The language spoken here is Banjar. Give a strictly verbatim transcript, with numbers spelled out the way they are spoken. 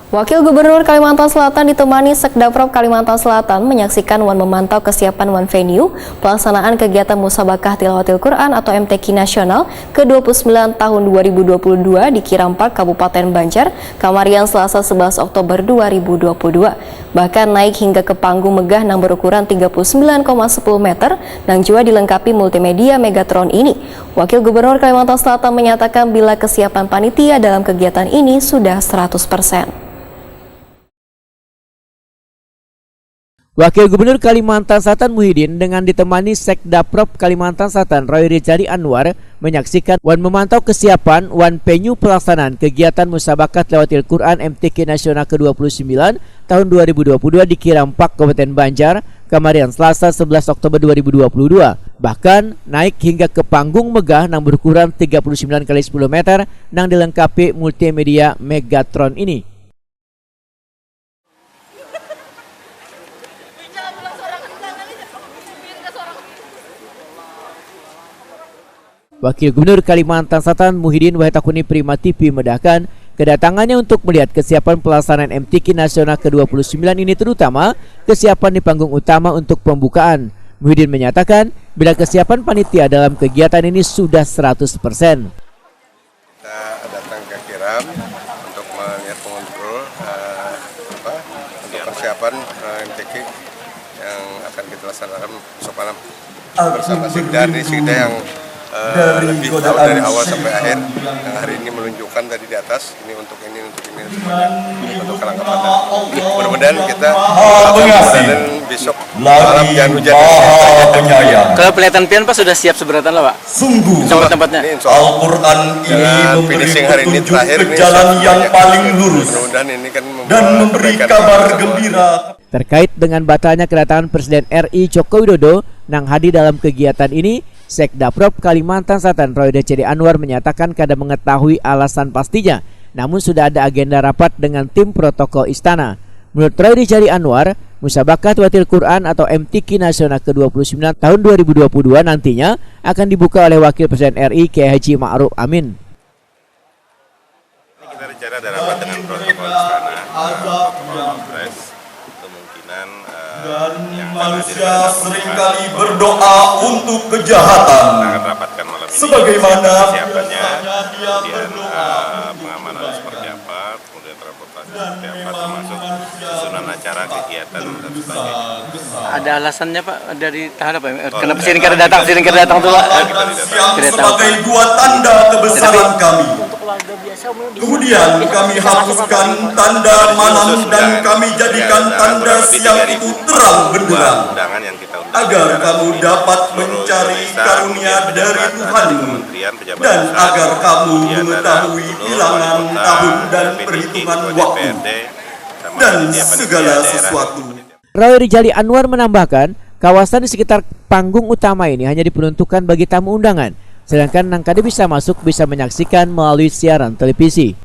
Wakil Gubernur Kalimantan Selatan ditemani Sekdaprop Kalimantan Selatan menyaksikan wan memantau kesiapan wan venue pelaksanaan kegiatan Musabakah Tilawatil Quran atau M T Q Nasional ke dua puluh sembilan tahun dua ribu dua puluh dua di Kiram Park, Kabupaten Banjar, kamarian Selasa sebelas Oktober dua ribu dua puluh dua. Bahkan naik hingga ke panggung megah nang berukuran tiga puluh sembilan koma sepuluh meter nang jua dilengkapi multimedia Megatron ini. Wakil Gubernur Kalimantan Selatan menyatakan bila kesiapan panitia dalam kegiatan ini sudah seratus persen. Wakil Gubernur Kalimantan Selatan Muhyiddin dengan ditemani Sekdaprop Kalimantan Selatan Roy Rijali Anwar menyaksikan wan memantau kesiapan wan venue pelaksanaan kegiatan Musabakah Tilawatil Quran M T Q Nasional ke dua puluh sembilan tahun dua ribu dua puluh dua di Kiram Park, Kabupaten Banjar, kamarian Selasa sebelas Oktober dua ribu dua puluh dua. Bahkan naik hingga ke panggung megah nang berukuran tiga puluh sembilan kali sepuluh meter nang dilengkapi multimedia Megatron ini. Wakil Gubernur Kalimantan Selatan Muhyiddin Wahid Takuni Prima T V medahkan, kedatangannya untuk melihat kesiapan pelaksanaan M T Q Nasional ke dua puluh sembilan ini, terutama kesiapan di panggung utama untuk pembukaan. Muhyiddin menyatakan, bila kesiapan panitia dalam kegiatan ini sudah seratus persen. Kita datang ke Kiram untuk melihat mengontrol, eh, apa, untuk persiapan, eh, M T Q yang akan kita laksanakan besok malam. Bersama Sekda, dari Sekda yang, eh, lebih tahu dari awal sampai akhir, yang hari ini menunjukkan tadi di atas, ini untuk ini, untuk ini, semuanya, untuk kelengkapan. Mudah-mudahan kita, mudah-mudahan besok malam jangan hujan. Kalau penglihatan pian, Pak, sudah siap seberatan lah, Pak? Sungguh, tempat-tempatnya. Al-Quran ini memberi petunjuk ke jalan yang paling lurus dan memberi kabar gembira. Terkait dengan batalnya kedatangan Presiden R I Joko Widodo nang hadir dalam kegiatan ini, Sekdaprop Kalimantan Selatan Roy Rijali Anwar menyatakan kada mengetahui alasan pastinya, namun sudah ada agenda rapat dengan tim protokol istana. Menurut Roy Rijali Anwar, Musabakah Tilawatil Quran atau M T Q Nasional ke dua puluh sembilan tahun dua ribu dua puluh dua nantinya akan dibuka oleh Wakil Presiden R I Kiai Haji Ma'ruf Amin. Ini kita rencana ada rapat dengan protokol istana, eh, protokol Polres, kemungkinan, eh, dan yang akan hadir manusia pada saat seringkali berdoa untuk kejahatan. Kita akan rapatkan malam ini. Sebagaimana kesiapannya, biasanya dia kemudian, berdoa, eh, untuk pengamanan seperti apa, kemudian transportasi seperti apa, termasuk susunan acara, kegiatan, dan sebagainya. Ada alasannya, Pak, dari tahan apa? Kenapa siring kada datang, siring kada datang tuh, Pak? Siang sebagai dua tanda kebesaran kami. Kemudian kami hapuskan tanda malam dan kami jadikan tanda siang itu terang benderang, agar kamu dapat mencari karunia dari Tuhanmu dan agar kamu mengetahui bilangan tahun dan perhitungan waktu dan segala sesuatu. Roy Rijali Anwar menambahkan, kawasan di sekitar panggung utama ini hanya diperuntukkan bagi tamu undangan, sedangkan nang kada bisa masuk bisa menyaksikan melalui siaran televisi.